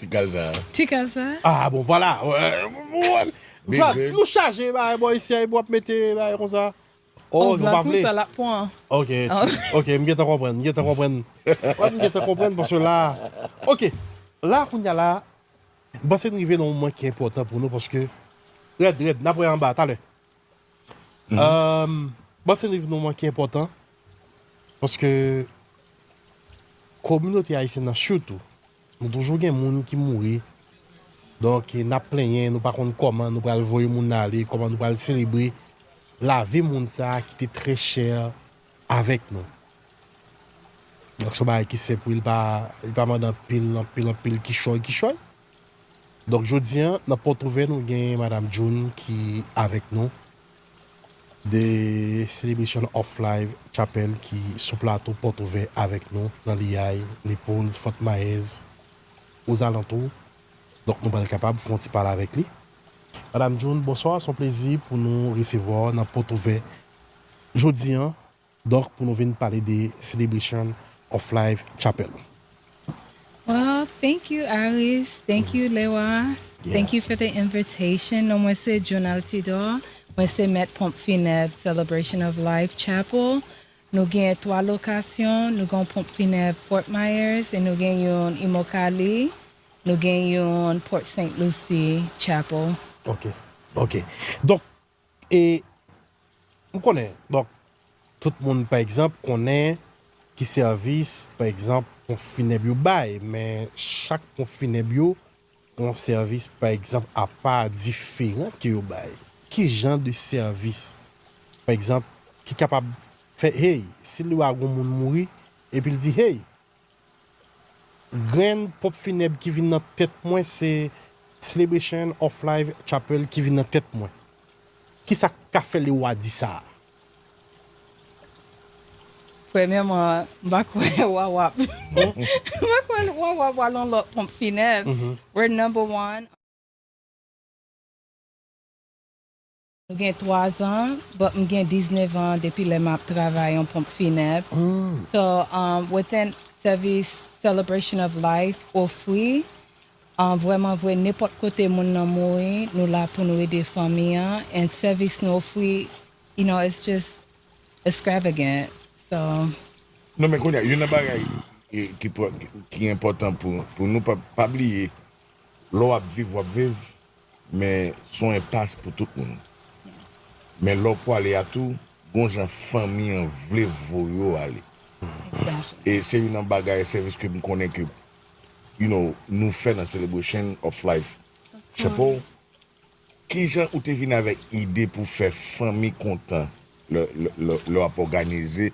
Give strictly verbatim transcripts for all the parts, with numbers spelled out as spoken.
Ti kal sa. Ti kal sa. Ah bon, vwala. Vwala, nou chaje bagay bò isi a epi w ap mete bagay konsa. Oh, nou pa vle. Sa l ap pran. Ok, ok, m gentan konprann, m gentan konprann. Wè, m gentan konprann paske la. Ok, la kounye a la, m panse n rive nan yon moman ki enpòtan pou nou paske rèd, rèd, n ap wè anba talè. M panse n rive nan yon moman ki enpòtan paske kominote ayisyèn nan sitou, nou toujou gen moun ki mouri. Donk, n ap plenyen, nou pa konn kòman nou pral voye moun nan ale, kòman nou pral selebre lavi moun sa a ki te trè chè avèk nou. Donk, se yon bagay ki senp, wi, li pa, li pa mande anpil, anpil, anpil kichòy, kichòy. Donk, jodi a, nan Pòtouvè, nou gen Madam June ki avèk nou. The Celebration of Life Chapel ki sou plato Pòtouvè avèk nou nan Liyay, Naples, Fort Myers, ozalantou. Donk, nou pral kapab fè yon ti pale avèk li. Madam June, bonswa, se yon plezi pou nou resevwa w nan Pòtouvè jodi a. Donk, pou nou vin pale de Celebration of Life Chapel. Well, thank you, Aris. Thank you, Lewa. Thank you for the invitation. Non mwen se June Altidor. Mwen se mèt ponp finèb Celebration of Life Chapel. Nou gen twa lokasyon. Nou gen yon ponp finèb Fort Myers e nou gen yon Immokalee. Nou gen yon Port Saint Lucie Chapel. Ok, ok. Donk, e, m konnen, donk, tout moun, pa egzanp, konnen ki sèvis, pa egzanp, ponp finèb yo bay, men chak ponp finèb yo, yon sèvis, pa egzanp, apa, diferan ke yo bay. Ki jan de sèvis, pa egzanp, ki kapab fè, hey, si l wè gon moun mouri, epi l di, hey, grenn ponp finèb ki vin nan tèt mwen, se Celebration of Life Chapel ki vin nan tèt mwen. Kisa k ka fè Lewa di sa a? Premyèman, m pa kwè Wawa ap, m pa kwè Wawa ap al yon lòt ponp finèb. We're number one. Nou gen twa zan, but m gen diznèf an depi lè m ap travay yon ponp finèb. So, um, within service Celebration of Life ofri, um, vrèman vre, nenpòt kote moun nan mouri, nou la pou nou ede fanmi an. And sèvis nou ofri, you know, it's just extravagant. So, Non, men kounye a, youn nan bagay e, ki, pò- ki, ki enpòtan pou, pou nou pa, pa bliye, lè w ap viv, w ap viv, men s on enpas pou tout moun. Men lè w pwale a tou, gon jan fanmi an vle voye w ale. E se youn nan bagay sèvis ke m konnen ke, you know, nou fè nan Celebration of Life Chapel. Kijan ou te vin avèk ide pou fè fanmi kontan lè, lè, lè, lè w ap òganize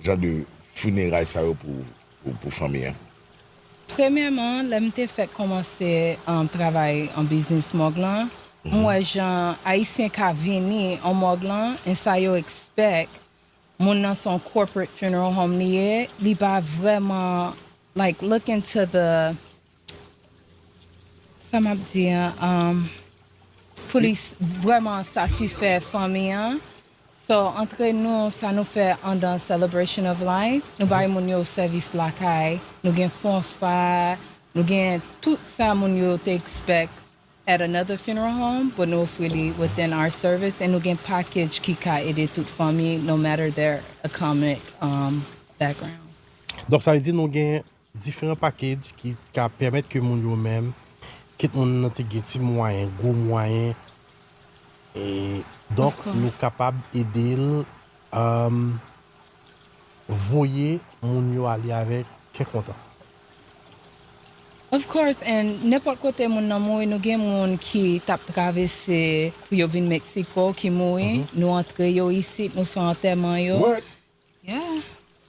jan de fineray sa yo pou, pou, pou fanmi an? Premyèman, lè m te fèk kòmanse, um, travay an biznis mòg lan, m wè jan Ayisyen ka vini an mòg lan, e sa yo expect, moun nan se yon corporate funeral home li ye, li pa vrèman, like, look into the, sa m ap di an, um, pou li s- vrèman satisfè fanmi an. So, antre nou, sa nou fè andan Celebration of Life, nou bay moun yo sèvis lakay, nou gen fanfa, nou gen tout sa moun yo te expect at another funeral home, but nou ofri li within our service, e nou gen package ki ka ede tout fanmi, no matter their economic, um, background. Donk, sa vle di nou gen diferan package ki ka pèmèt ke moun yo menm, kit moun nan te gen ti mwayen, gwo mwayen, e donk nou kapab ede l, um, voye moun yo ale avèk kè kontan. Of course, and nenpòt kote moun nan mouri, nou gen moun ki t ap travèse pou yo vin Meksiko, ki mouri, nou antre yo isit, nou fè antèman yo. What? Yeah.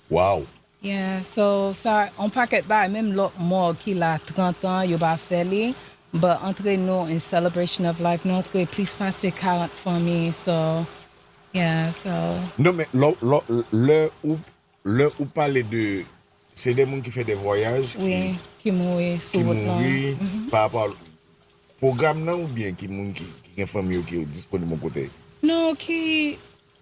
Wow. Yeah, so sa, on pakèt bagay, menm lòt mòg ki la trant an, yo pa fè li. But antre nou, in Celebration of Life, nou antre plis pase karant fanmi, so, yeah, so. Non, men lò, lò, lè ou, lè ou pale de, se de moun ki fè de vwayaj, Wi, ki mouri ki sou wout lan. Mouri pa rapò a pwogram nan oubyen ki moun ki, ki gen fanmi yo ki disponib yon kote? Non, ki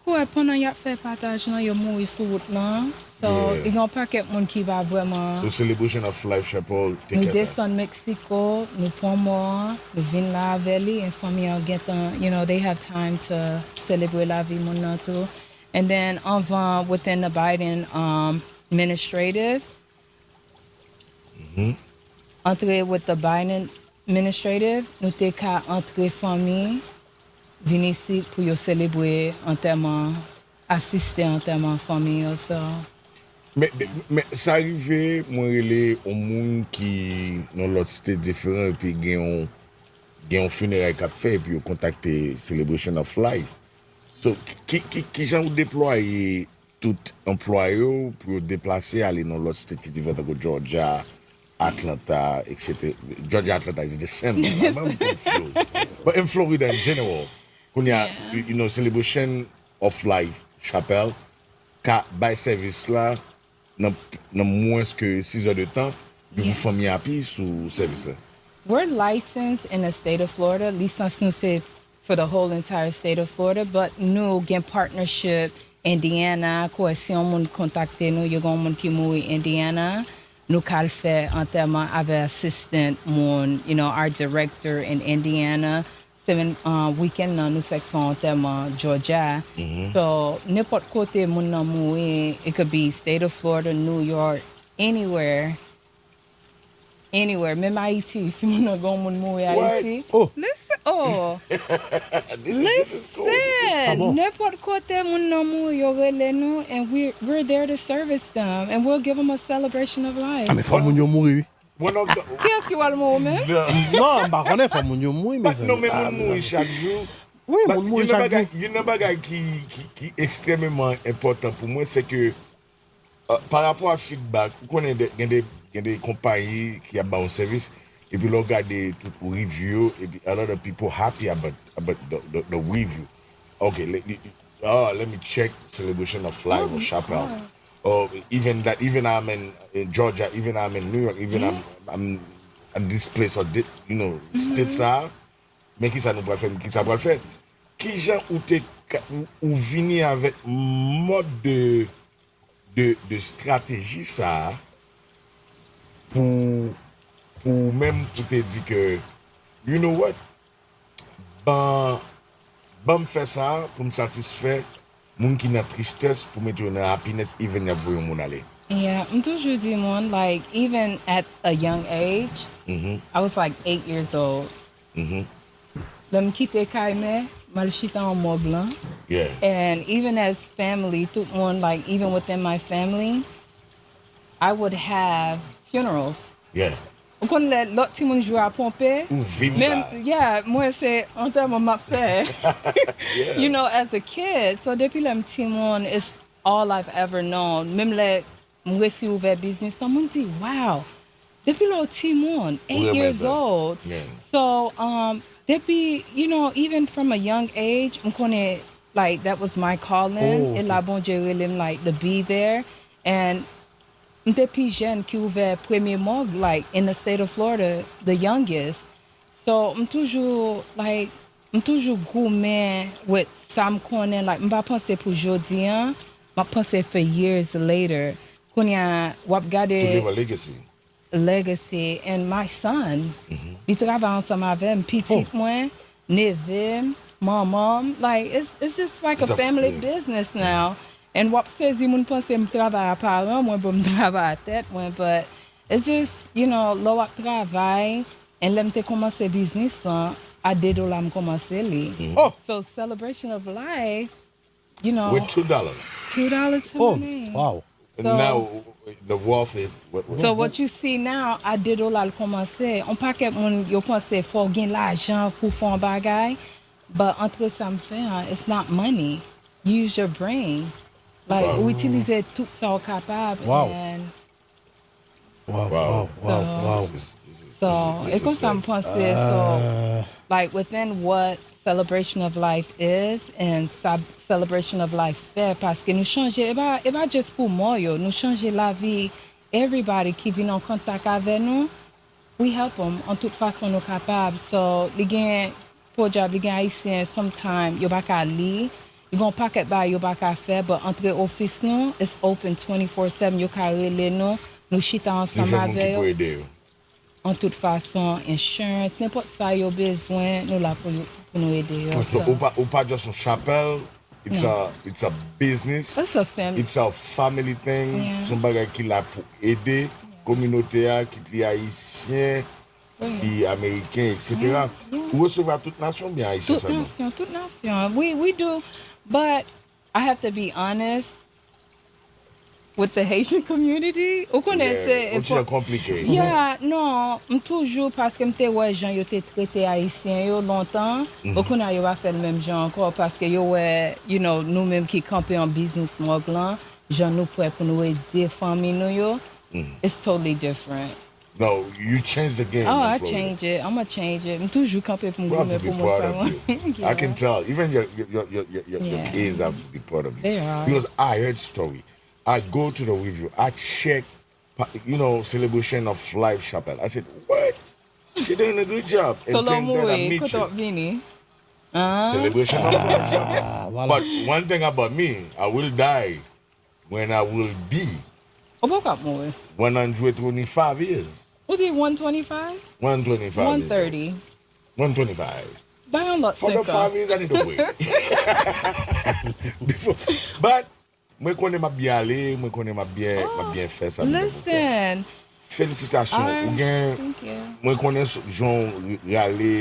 Ou wè, pandan y ap fè pataj lan, yo mouri sou wout lan. So, Yeah. Gen yon pakèt moun ki pa vrèman. So Celebration of Life Chapel te Nou kè sa. Desann Meksiko, nou pran mò an, nou vin la avè li, and fanmi an gentan, you know, they have time to celebrate lavi moun nan tou. And then, anvan, within the Biden um, administrative, antre with the Biden administrative, nou te ka antre fanmi, vin isit pou yo selebre antèman, asiste antèman fanmi yo. So, Men, men sa rive, mwen rele yon moun ki nan lòt state diferan, epi gen yon, gen yon fineray k ap fè, epi yo kontakte Celebration of Life. So, ki, ki, ki, ki jan ou deplwaye tout anplwaye w pou yo deplase ale nan lòt state ki diferan, tankou Georgia, Atlanta, et cetera. Georgia, Atlanta is the same. I'm, I'm confused. But in Florida in general, kounye a, you, you know, Celebration of Life Chapel ka bay sèvis la nan, nan mwens ke sis è de tan, epi pou fanmi a pi sou sèvis la. We're licensed in the state of Florida. Lisans nou se for the whole entire state of Florida, but nou gen partnership Indiana, kwè si yon moun kontakte nou, yo gen yon moun ki mouri Indiana, nou ka al fè antèman avè assistant moun, you know, our director in Indiana. Semèn, uh, weekend nan, nou fèk fè antèman Georgia. So, nenpòt kote moun nan mouri, it could be state of Florida, New York, anywhere. Anywhere, menm Ayiti, si moun nan gen yon moun mouri Ayiti. Oh. Listen, oh, This is, this is cool. This is listen, nenpòt kote moun nan mouri, yo rele nou, and we, we're there to service them, and we'll give them a celebration of life. Ah, men fò moun yo mouri, wi. One of the Kiyès ki wè l mouri menm? the Non, m pa konnen, fò moun yo mouri, But mezanmi. non, men moun mouri chak jou. Wi, But moun mouri you know chak bagay, jou. you know bagay ki, ki, ki ekstrèmeman enpòtan pou mwen, se ke uh, pa rapò a feedback, ou konnen de- gen de, gen de konpayi ki ap ba w sèvis, epi lè w gade tout review yo, epi a lot of people happy about, about the, the, the review. Okay, let, oh, let me check Celebration of Life or Chapel. Or even that, even I'm in, in Georgia, even I'm in New York, even I'm, I'm at this place or this, you know, state sa, men ki sa nou pral fè, men ki sa pral fè. Ki jan ou te ka- ou, ou vini avèk mòd de de, de strateji sa pou pou ou menm pou te di ke you know what, ban ban m fè sa pou m satisfè moun ki nan tristès, pou mete yo nan happiness, even y ap voye yon moun ale. Yeah, m toujou di moun, like, even at a young age, Mhm. I was like eight years old. Mhm. Lè m kite kay mè, m al chita an mòg lan. Yeah. And even as family, tout moun, like, even within my family, I would have funerals. Yeah. Ou konn lè lòt timoun jou a ponpe? Ou viv Menm, sa. Yeah, mwen se antèman m ap fè. Yeah. You know, as a kid. So depi lè m timoun, it's all I've ever known. Menm lè m resi ouvè biznis lan, moun di, wow, depi lè w timoun, eight Ou years remember. Old. Yeah. So, um, depi, you know, even from a young age, m konnen, like, that was my calling. Oh, E la Bondye rele m, like, to be there. And m te pi jèn ki ouvè premye mòg, like, in the state of Florida, the youngest. So, m toujou, like, m toujou goumen with sa m konnen, like, m pa panse pou jodi an, m ap panse for years later. Kounye a, w ap gade To leave a legacy. Legacy and my son. Li travay ansanm avè m, pitit mwen, neve m, manman m. Like, it's, it's just like a It's a- family yeah. Business now. And w ap sezi, moun panse m travay a paran mwen, bon, m travay a tèt mwen, but it's just, you know, lè w ap travay, and lè m te kòmanse biznis lan, a de dola m kòmanse li. Oh! So, celebration of life, you know, With two dollars. two dollars to Oh, my name. Wow. And So- now the wealth is what, what, So what you see now, a de dola l kòmanse. On pakèt moun, yo panse fò w gen lajan pou fè yon bagay. But antre sa m fè an, it's not money. Use your brain. Like, Wow. Ou itilize tout sa w kapab. Wow. And Wow, Wow. wow, wow, wow. This is- this is- So, this is- this e is konsa m nice. panse, so, like, within what Celebration of Life is and sa Celebration of Life fè, paske nou chanje, e pa, e pa just pou mò yo, nou chanje lavi everybody ki vin an kontak avè nou, we help them an tout fason nou kapab. So, li gen, podyab, li gen Ayisyen, sometimes, yo pa ka li, Li gen yon pakèt bagay yo pa ka fè, but antre ofis nou, it's open twenty-four seven, yo ka rele nou, nou chita ansanm avè yo. An tout fason, insurance, nenpòt sa yo bezwen, nou la pou, pou nou ede yo. So, ou pa, ou pa just yon chapèl, it's a, it's a business, it's a family thing, se yon bagay ki la pou ede kominote a, kit li ayisyen, li ameriken, et cetera. Ou resevwa tout nasyon oubyen ayisyen sèlman? Tout nasyon, tout nasyon. We, we do, but I have to be honest, with the Haitian community, ou konnen se yon ti jan konplike. Yeah, non, m toujou, paske m te wè jan yo te trete Ayisyen yo lontan, ou konnen yo pa fè l menm jan ankò, paske yo wè, you know, nou menm ki kanpe an biznis mòg lan, jan nou prè pou nou ede fanmi nou yo, it's totally different. No, you change the game. Oh, I change it. I'ma change it. M toujou kanpe pou m goumen pou moun pa mwen. I can tell. Even your your your your your, your, your yeah. kids have to be proud of you. They are. Because I heard story. I go to the review. I check, you know, Celebration of Life Chapel. I said, what? She doing a good job. And so, then that I meet you. Celebration of Life Chapel. But one thing about me, I will die when I will be Ou poko ap mouri. One hundred twenty-five years. Ou di one twenty-five? One twenty-five. One thirty. One twenty-five. Bay yon lòt senk an. For the five years, I need to wait. Before, but, mwen konnen m ap byen ale, mwen konnen m ap byen, m ap byen fè sa m gen pou fè. Listen. Felisitasyon. Ou gen, mwen konnen jan w rale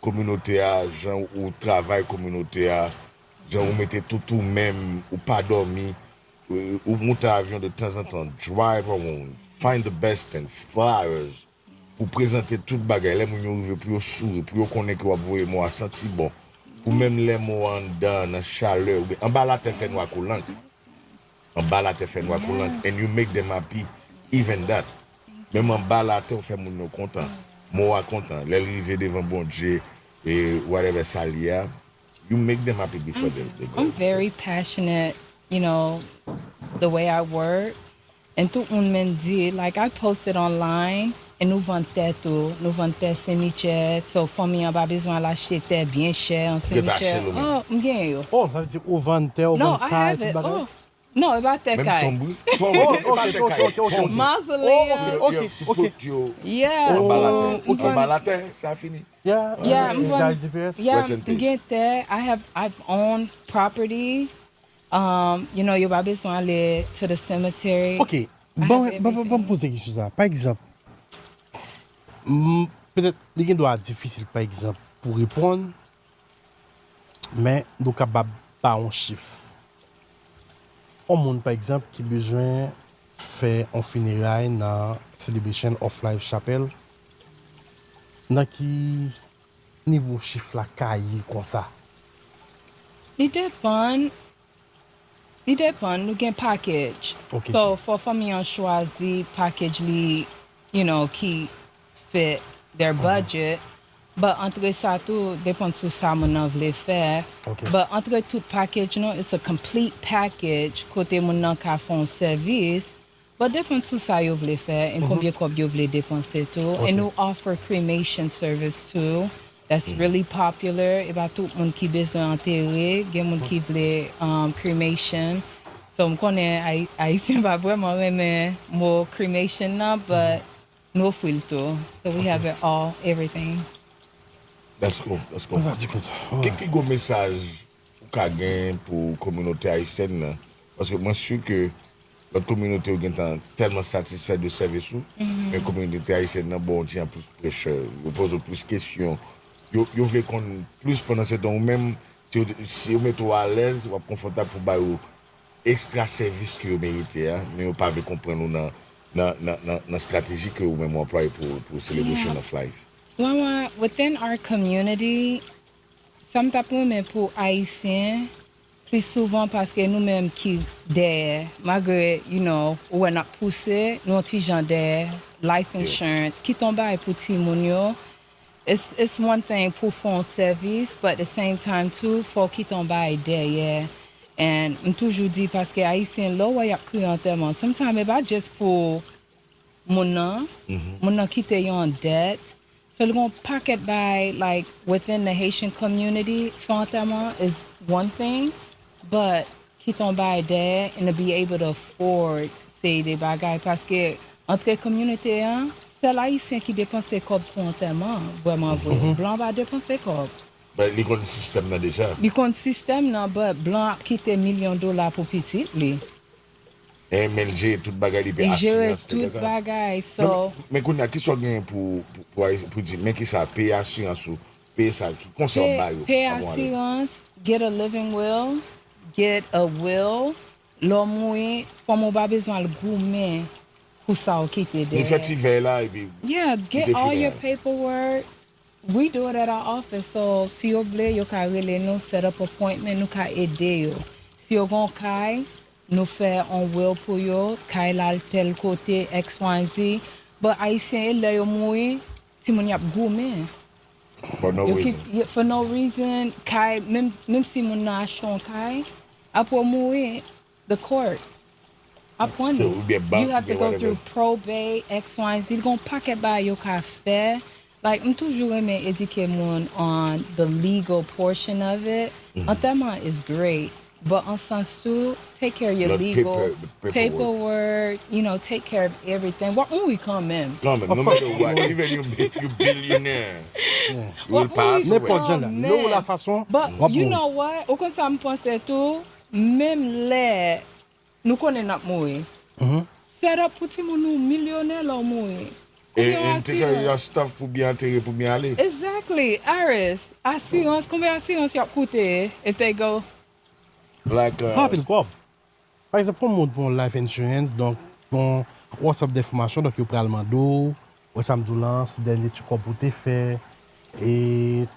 kominote a, jan ou travay kominote a, jan ou mete tout ou menm, ou pa dòmi, ou, ou monte avyon de tanzantan, drive around, find the best thing, flyers, pou prezante tout bagay. Lè moun yo rive, pou yo souri, pou yo konnen ke w ap voye mo a santi bon. Pou menm lè mo a anndan, nan chalè, oubyen anba latè fè nwa kou lank. Anba latè fè nwa kou lank. And you make them happy, even that. Menm anba latè, ou fè moun yo kontan. Mo a kontan. Lè l rive devan Bondye, e whatever sa l ye a, you make them happy before they, they go. I'm very passionate, you know, the way I work. And tout moun menm di, like, I posted online, e nou vann tè tou, nou vann tè simityè, so fanmi an pa bezwen al achte tè byen chè an simityè. Oh, m genyen yo. Oh, sa vle di ou vann tè, ou vann kay, tout bagay? Non, e pa tè kay. Menm tonb, wi. Tonb, e pa tè kay. Tonb. Mausoleum. Oh, ok, ok, ok. Yeah. Anba latè. Anba latè, sa fini. Yeah, yeah, m vann. Yeah, m gen tè. I have, I've owned properties. Um, you know, yo pa bezwen ale to the cemetery. Ok, ban m poze kesyon sa. Pa egzanp, petèt li gen dwa difisil, pa egzanp, pou reponn, men nou kapab ba yon chif. Yon moun, pa egzanp, ki bezwen fè yon fineray nan Celebration of Life Chapel, nan ki nivo chif la ka ye konsa? Li depann. Li depann, nou gen package. So, fò fanmi an chwazi package li, you know, ki fit their budget. But antre sa tou, depann sou sa moun nan vle fè. But antre tout package nou, it's a complete package, kote moun nan ka fè yon sèvis. But depann sou sa yo vle fè, and konbyen kòb yo vle depanse tou. And nou offer cremation service tou. That's really popular. E pa tout moun ki bezwen antere. Gen moun ki vle um, cremation. So, m konnen Ayisyen pa vrèman renmen mo cremation nan, but nou ofri l tou. So, we have it all, everything. That's cool, that's cool. Ki, ki gwo mesaj ou ka gen pou kominote ayisyèn nan? Paske mwen si ke lòt kominote yo gentan tèlman satisfè de sèvis ou, men kominote ayisyèn nan ba w yon ti jan plis pressure, yo poze w plis kesyon, yo, yo vle konn plis pandan se tan ou menm, si yo, si yo mete w alèz, w ap konfòtab pou ba yo ekstra sèvis ke yo merite a, men yo pa vle konprann ou nan, nan, nan, nan, nan strateji ke ou menm ou anplwaye pou, pou Celebration of Life. Wawa, within our community, sa m t ap renmen pou Ayisyen, pli souvan paske nou menm ki dèyè, malgre, you know, ou wè n ap pouse, nou yon ti jan dèyè, life insurance, kite yon bagay pou timoun yo, it's, it's one thing pou fè yon sèvis, but at the same time too, fò w kite yon bagay dèyè. And m toujou di, paske Ayisyen, lè w wè y ap kriye antèman, sometimes e pa just pou moun nan, moun nan kite yo an dèt. So, li gen yon pakèt bagay, like, within the Haitian community, fè antèman is one thing. but kite yon bagay dèyè and to be able to afford se de bagay, paske antre kominote an, sèl Ayisyen ki depanse kòb sou antèman, vrèman vre. Blan pa depanse kòb. But li konn sistèm nan deja. Li konn sistèm nan, but blan ap kite milyon dola pou pitit li. E men l jere tout bagay, li peye Li jere asirans, tout tout bagay. So, Men kounye a, kisa w genyen pou, pou, pou, pou di, men kisa, peye asirans ou, peye sa, ki konsèy w ap ba yo? Peye Avan w ale? Asirans, get a living will, get a will. Lè w mouri, fanmi w pa bezwen al goumen pou sa w kite dèyè. Nou fè ti vèy la, epi Yeah, get kite all fimen your an. Paperwork. We do it at our office. So, si yo vle, yo ka rele nou, set up appointment, nou ka ede yo. Si yo gon kay, nou fè on will pou yo, kay la al tèl kote, X, Y, Z. But Ayisyen, e lè yo mouri, timoun y ap goumen. For no Yo reason. kit- yo- for no reason, kay, menm, menm si moun nan achte yon kay, apre w mouri, the court. Aprann So, ou. Ou byen bank, You have to oubyen go whatever. Through probate, X, Y, Z. Li gon pakèt bagay yo ka fè. Like, m toujou renmen edike moun on the legal portion of it. Antèman is great. But an sans tou, take care of your Lot legal paper- paperwork. Paperwork, you know, take care of everything. Wa mouri kanmenm. Kanmenm, no matter what, even you, you billionaire, you will pass away. Nenpòt jan la. Lè ou la fason, But w ap you mouri. Know what? Ou konn sa m panse tou, menm lè nou konnen n ap mouri. Set up pou timoun ou milyonè lè w mouri. E Kounye a and take care of asirans. Your stuff pou byen antere, pou byen ale. Exactly. Iris, asirans, konbyen asirans y ap koute if they go? Like, uh, Pa anpil kòb. Pa egzanp, pou moun pran life insurance, donk, bon, w ansanm de enfòmasyon, donk, yo pral mande w, wè sa m di w lan, si dènye ti kòb ou te fè, e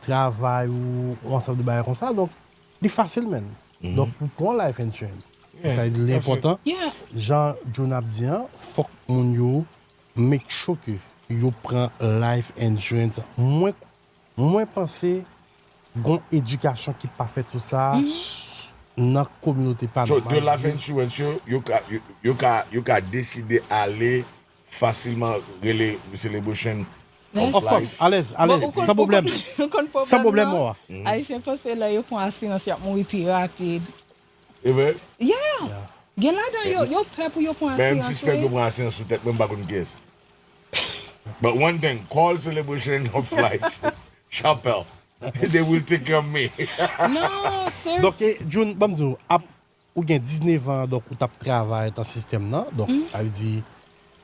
travay ou, w ansanm de bagay konsa, donk, li fasil, menn. Donk, pou pran life insurance, sa li enpòtan. Yeah. Jan Jun ap di an, fòk moun yo make sure ke yo pran life insurance. Mwen, mwen panse gon edikasyon ki pa fèt sou sa nan kominote pa So, nou. de life insurance, yo, yo ka, yo, yo ka, yo ka deside ale fasilman rele Celebration of Of course, Life. alèz, alèz, Bon, ou konn- san ou pwoblèm. konn- Ou konn San pwoblèm, nan? mwa. Ayisyen panse lè yo pran asirans, y ap mouri pi rapid. E vre? Yeah. Gen ladan yo, yo pè pou yo pran Men m asirans. sispèk yo Wi. Pran asirans sou tèt mwen, m pa konn kiyès. But one thing, call Celebration of Life Chapel. They will take care of me. Non, seriously. Donk, e, Jun, ban m di w, ap, ou gen diznèf an, donk ou t ap travay nan sistèm nan, donk, sa vle di,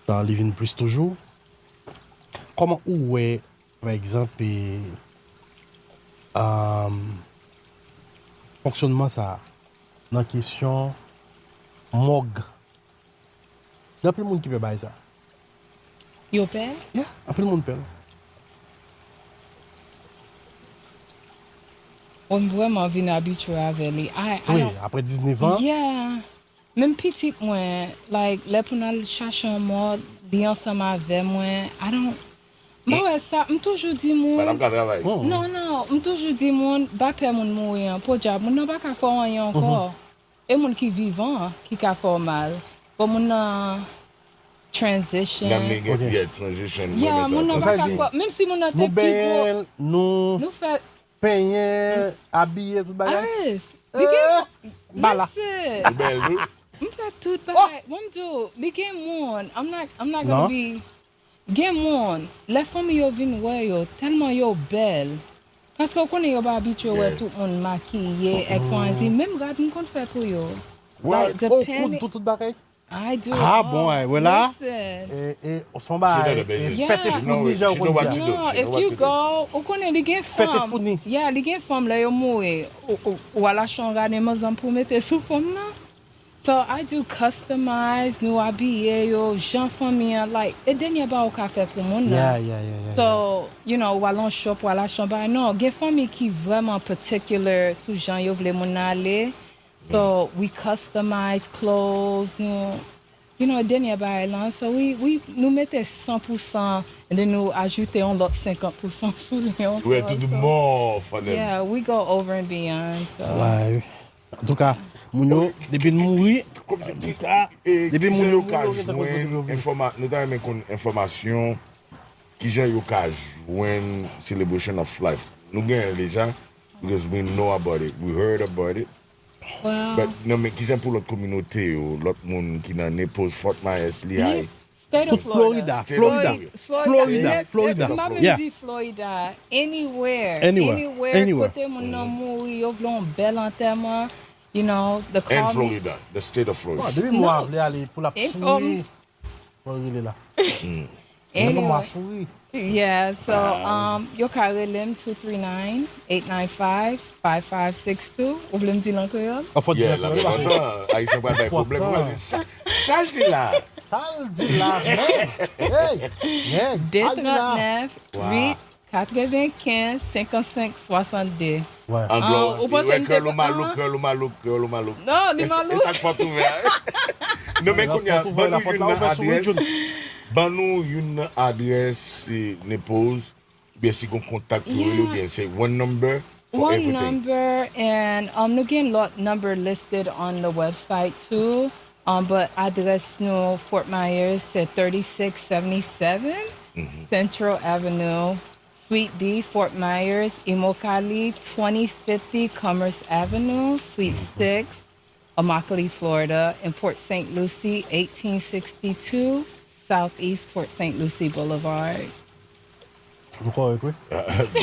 tan li vin plis toujou. Kòman ou wè, pa egzanp, e, um, fonksyònman sa a, nan kesyon mòg? Gen anpil moun ki pè bagay sa. Yo pè? Yeah, anpil moun pè l. Bon, m vrèman vin abitye avè li. I, I Wi, don't- apre diznèf an. Yeah. Menm pitit mwen, like, lè pou n al chache yon mò, li ansanm avè mwen. I don't, m pa wè sa, m toujou di moun. Madanm ka travay. Oh. Non, non, m toujou di moun, pa pè moun mouri an. Podyab, moun nan pa ka fè w anyen ankò. E moun ki vivan an ki ka fè w mal. Bon, moun nan transition. Menm li gen Ok. Yeah, transition. Yeah, Mwen, moun nan men pa sa. ka di, fè, menm si moun nan te Nou pi gwo. Benyen, nou Nou fè penyen, abiye, tout bagay. Iris, li gen Bala. Listen, Ou bèl tou. m fè tout bagay. Bon, m di w, li gen moun. I'm not, I'm not gonna Non. Be. Gen moun, lè fanmi yo vin wè yo, tèlman yo bèl. Paske w konnen yo pa abitye wè Yeah. Tout moun makiye, X, Y, Z. Menm rad m konn fè pou yo. What? Like, the Oh, panty- koud tou, tout bagay. I do Ah, all. bon, eh, wè la. Listen. E, e, son bagay, She not a e, business. fète Yeah. She know founi, what- jan she ou know konn what di. to do. Non, She know if what you to do. Go, ou konnen li gen Fète fanm. founi. Yeah, li gen fanm lè yo mouri. Ou, ou, ou al achte yon rad e manzanm pou mete sou fanm nan. So, I do customize, nou abiye yo, jan fanmi an, like, e dènye bagay ou ka fè pou moun nan. Yeah, yeah, yeah, yeah, So, you know, w al on shop, w al achte yon bagay. Non, gen fanmi ki vrèman particular sou jan yo vle moun nan ale. So, we customize clothes, nou, you know, dènye bagay lan. So, we, we, nou mete san pou san, and then nou ajoute yon lòt senkant pou san sou li ankò. We have to do So, more for them. Yeah, we go over and beyond. So. Wè. Antouka, moun yo, depi n mouri, Kòmsi ki, antouka, e, depi ki moun jan yo yo ka mouri, yo gen tan pou yo jwenn vini. Enfòma-, nou ta renmen konn enfòmasyon, ki jan yo ka jwenn Celebration of Life. Nou genyen l deja, because we know about it, we heard about it. But, non, men kijan pou lòt kominote yo, lòt moun ki nan Naples, Fort Myers, Lehigh? Tout Florida, Florida, Florida, Florida. M pa menm di Florida, anywhere, anywhere, kote moun nan mouri, yo vle yon bèl antèman, you know, the And Florida, the state of Florida. Depi mwa vle ale pou l ap souri. Mwen rele la. Mwen fè mwa souri. Yeah, so um, yo ka rele m two three nine, eight nine five, five five six two. Ou vle m di l an kreyòl? An fò di l an kreyòl. Ayisyen pral bay pwoblèm. Ou pral di sa. Sa l di la. Sa l di la menm. Hey, nèg. De trant nèf, uit, katrevenkenz, senkannsenk, swasannde. Anglè, ou panse m te. Kreyòl ou malouk, kreyòl ou malouk, kreyòl ou malouk. Non, li malouk. E sa k pòt ouvè a. Non, men kounye a, ban nou youn nan adrès. Ban nou youn nan adrès, Naples, oubyen si gon kontak pou rele, oubyen se one number for everything. One number, and um, nou gen lòt number listed on the website too. Um, but adrès nou Fort Myers se thirty-six seventy-seven Central Avenue, Suite D, Fort Myers, Immokalee, twenty fifty Commerce Avenue, Suite six, Immokalee, Florida, and Port Saint Lucie, eighteen sixty-two Southeast Port Saint Lucie Boulevard. Nou kòrèk, wi.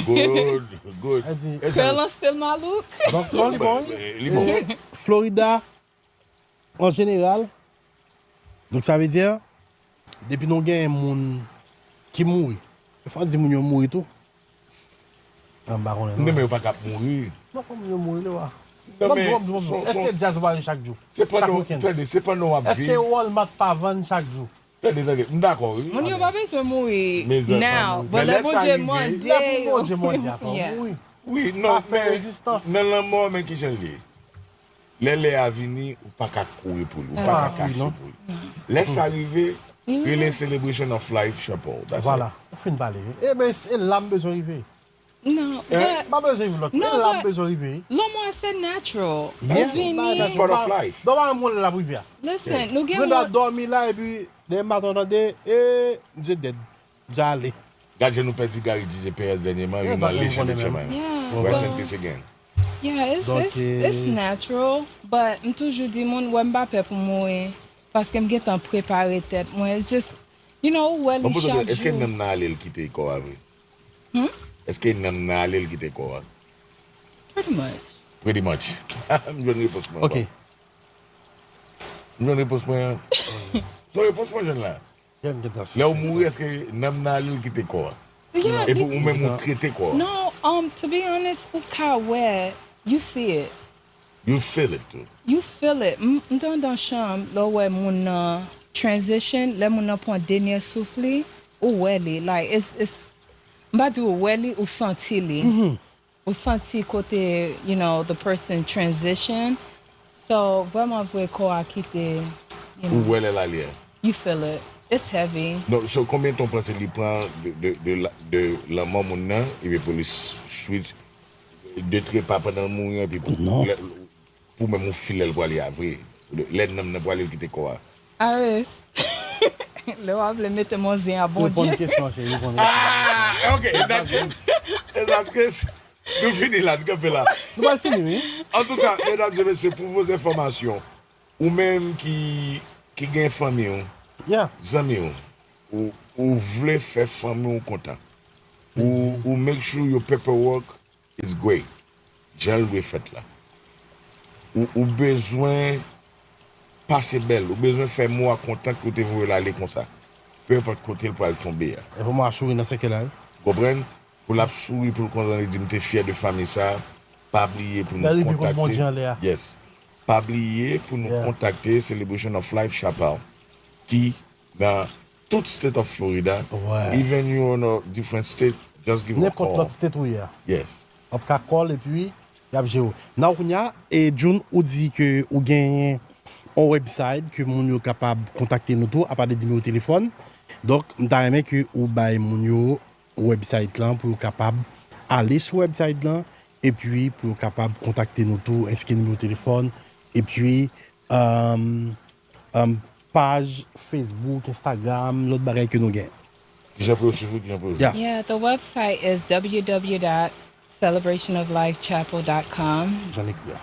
Good, good. Kwè lan stil malouk. Donk, non, li bon, wi. Li bon. Florida, an jeneral, donk sa vle di, depi nou gen moun ki mouri, fò di moun yo mouri tou. An ba konnen non. Men yo pa ka ap mouri. Non, kòm yo mouri lè wa. Non, men, èske djaz pa chak jou? Se pandan, tande, se pandan w ap viv. Èske Walmart pa vann chak jou? Tande, tande, m dakò, wi. Moun yo pa bezwen mouri now, but lè Bondye mande yo. Lè pou Bondye mande a fè yo mouri. Wi, non, men nan lanmò, men kijan l ye. Lè lè a vini, ou pa ka kouri pou li, ou pa ka kache pou li. Lè sa rive, rele Celebration of Life Chapel. Vwala, ou fin pale. E ben, e la m bezwen rive. Non, but, pa bezwen rive lòt. Non, e la m bezwen rive. Lanmò a se natural. Ou vini. It's part of life. Dòmi a moun l ap rive a. Listen, nou gen moun. Brenda dòmi la epi dèyè maten w tande, e, m je dead. M je ale. Gad jan nou pèdi Gary D J Perez dènyèman, youn nan legend H M I. Rest in peace again. Yeah, it's, it's, it's natural, but m toujou di moun, wè m pa pè pou mouri, paske m gentan prepare tèt mwen. It's just, you know, ou wè li chak jou. Èske nanm nan ale l kite kò a vre? Èske nanm nan ale l kite kò a? Pretty much. Pretty much. M jwenn repons mwen. Ok. M jwenn repons mwen an. Se yon repons mwen jwenn la. Lè w mouri, èske nanm nan ale l kite kò a? Epi ou menm ou trete kò a? Non, um, to be honest, ou ka wè, you see it. You feel it too. You feel it. M te anndan chanm, lè w wè moun nan transition, lè moun nan pran dènye souf li, ou wè li. Like, it's, it's, m pa di ou wè li, ou santi li. Ou santi kote, you know, the person transition. So, vrèman vre, kò a kite, you know. Ou wè lè l ale a. You feel it. It's heavy. Non, so konbyen tan w panse li pran de, de, de, de lanmò moun nan, epi pou li switch de trepa pandan l mouri an, epi pou, pou menm ou feel lè l prale a vre. Lè nanm nan prale l kite kò a. Aris, lè w ap vle mete m an zen a Bondye. Reponn kesyon an, cheri, reponn, reponn. Ah, ok, in that case, in that case, nou fini la, nou kanpe la. Nou pral fini, wi. Antouka, medam e mesye, pou vos enfòmasyon, ou menm ki, ki gen fanmi w, zanmi w, ou, ou vle fè fanmi w kontan, ou, ou make sure your paperwork It's great. Jan l dwe fèt la. Ou, ou bezwen pase bèl. Ou bezwen fè mo a kontan ke w te voye l ale konsa. Pe enpòt kote l pral tonbe a. Enfòm a souri nan sèkèy la, wi. Konprann? Pou l ap souri, pou l kontan, li di, "M te fyè de fanmi sa." Pa bliye pou nou kontakte. Yes. Pa bliye pou nou kontakte Celebration of Life Chapel, ki nan tout state of Florida. Even you on a different state, just give a call. Nenpòt lòt state ou ye a. Yes. W ap ka call epi y ap jere w. Now kounya, e June, ou di ke ou genyen on website ke moun yo kapab kontakte nou tou, apa de nimewo telefòn. Donk, m ta renmen ke ou bay moun yo website lan pou yo kapab ale sou website lan, epi pou yo kapab kontakte nou tou, enskri nimewo telefòn, epi, um, um, paj Facebook, Instagram, lòt bagay ke nou gen. Kijan pou yo swiv ou, kijan pou yo jwenn? Yeah. Yeah, the website is w w w dot celebration of life chapel dot com. Jan l ekri a.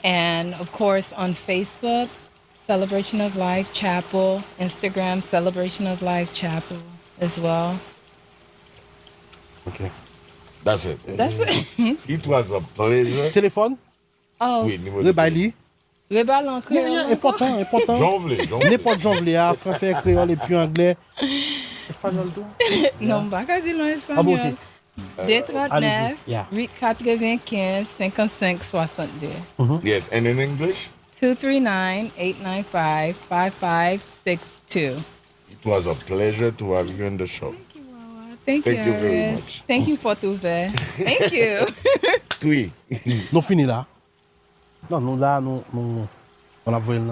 And of course, on Facebook, Celebration of Life Chapel, Instagram, Celebration of Life Chapel as well. Ok. That's it. That's it. It was a pleasure. Telefòn? Oh, Oui, nimewo de Rebay li. Rebal an Yeah, yeah, kreyòl. Enpòtan, enpòtan. Jan w vle, jan w vle. Nenpòt jan w vle a, fransè, kreyòl epi anglè. Espanyòl tou? Non, m pa ka di l an Ah bon, espanyòl. ok. De trant nèf, Yeah. uit katrevenkenz, senkannsenk, swasannde. Yes, and in English? Two three nine, eight nine five, five five six two. It was a pleasure to have you on the show. Thank you, Thank you very Iris. Much. Thank you, Fort Ouvert. Thank you. Twi. Nou fini la. Non, nou la, nou, nou, nou ap voye l nan